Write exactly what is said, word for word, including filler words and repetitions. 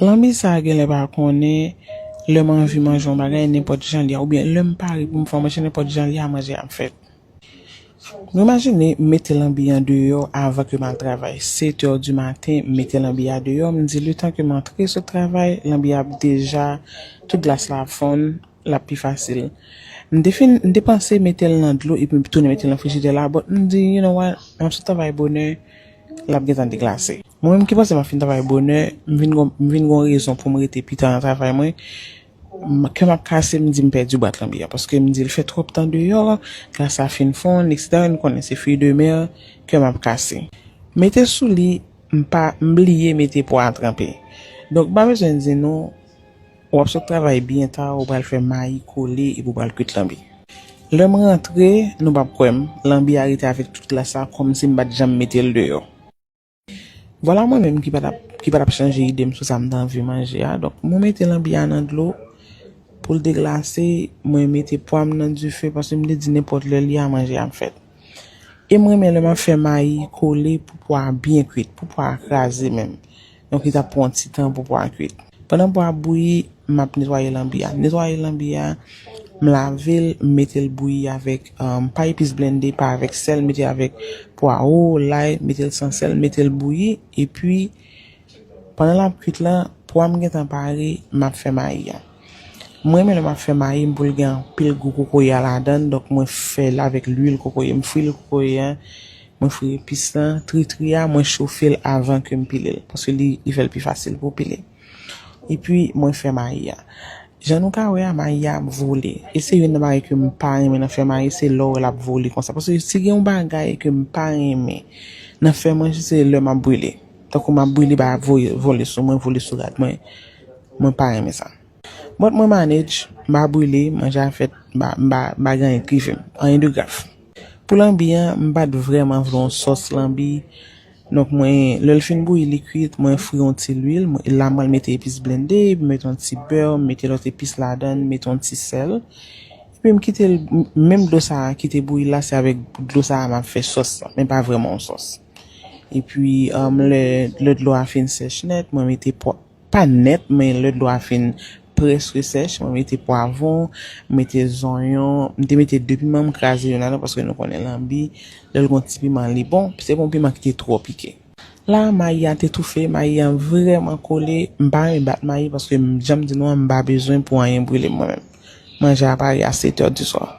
Lanbi sa a genlè pa konnen lè m anvi manje yon bagay, nenpòt jan li a, oubyen lè m pare pou m fè yon manje, nenpòt jan li a, manje a ap fèt. Nou imajine m mete lanbi an deyò avan ke m al travay. Sèt è di maten, m mete lanbi a deyò, m di letan ke m antre sot travay, lanbi a ap deja, tout glas la ap fonn, l ap pi fasil. M te fin, m te panse mete l nan dlo epi m tounen mete l nan frijidè la, but m di, you know what, m ap sot travay bonè, l ap gentan deglase. Mwen menm ki panse m ap fin travay bonè, m vin gon, m vin gon rezon pou m rete pita nan travay mwen. M, kè m ap kase, m di m pèdi bwat lanbi a, paske m di l fè twòp tan deyò, glas la fin fonn, etsetera. Nou konnen se fruits de mer, kè m ap kase. Mete sou li, m pa, m bliye mete pwa a tranpe. Donk, m pa bezwen di nou, w ap sot travay byen ta, ou pral fè mayi kole epi w pral kwit lanbi. Lè m rantre, nou p ap kwè m, lanbi a rete avèk tout glas la, kòmsi m pa t janm mete l deyò. Vwala mwen menm ki pa t ap, ki pa t ap chanje ide m sou sa m t anvi manje a. Donk, mwen mete lanbi a nan dlo pou l deglase, mwen mete pwa m nan dife, paske m te di nenpòt lè li a, manje a ap fèt. E m renmen lè m ap fè mayi kole pou pwa a byen kwit, pou pwa a kraze menm. Donk, li t ap pran yon ti tan pou pwa a kwit. Pandan pwa a ap bouyi, m ap netwaye lanbi a. Netwaye lanbi a, m lave l, m mete l bouyi avèk, um, pa epis blende, pa avèk sèl, mete avèk pwawo, lay, mete l san sèl, mete l bouyi, epi pandan l ap kwit lan, pwa m gentan pare, m ap fè mayi a. Mwen renmen lè m ap fè mayi m pou l gen anpil gou kokoye a ladan l, donk mwen fè l avèk lwil kokoye, m fri l kokoye a, mwen fri epis lan, tritri a, mwen chofe l avan ke m pile l, paske li, li fè l pi fasil pou pile. Epi, mwen fè mayi a. Jan nou ka wè a, mayi a ap vole. E se youn nan bagay ke m pa renmen nan fè mayi, se lè w wè l ap vole konsa. Paske si gen yon bagay ke m pa renmen nan fè manje, se lè m ap brile. Tankou m ap brile, bagay ap voye, vole sou mwen, vole sou rad mwen. Mwen pa renmen sa. But mwen manage, m pa brile, manje a fèt, m pa, m pa, m pa gen anyen k rive m. Anyen de grav. Pou lanbi an, m pa t vrèman vle yon sòs lanbi. Donk, mwen, lè l fin bouyi, li kwit, mwen fri yon ti lwil. Mwen, la, mwen mete epis blende, epi mete yon ti bè, mete lòt epis ladan, mete yon ti sèl. Epi m kite l, m, menm dlo sa a ki te bouyi la, se avèk dlo sa a m ap fè sòs lan, men pa vrèman yon sòs. Epi, um, lè, lè dlo a fin sèch nèt, mwen mete pwa, pa nèt, men lè dlo a fin prèske sèch, mwen mete pwavwon, mete zonyon, m te mete de piman, m kraze youn ladan, paske nou konnen lanbi, lè l gon ti piman, li bon, se pa yon piman ki te twò pike. La, mayi a te toufe, mayi a vrèman kole, m pa renmen bat mayi, paske m, jan m di nou an, m pa bezwen pou anyen brile m mwen menm. Manje a pare a sèt è di swa.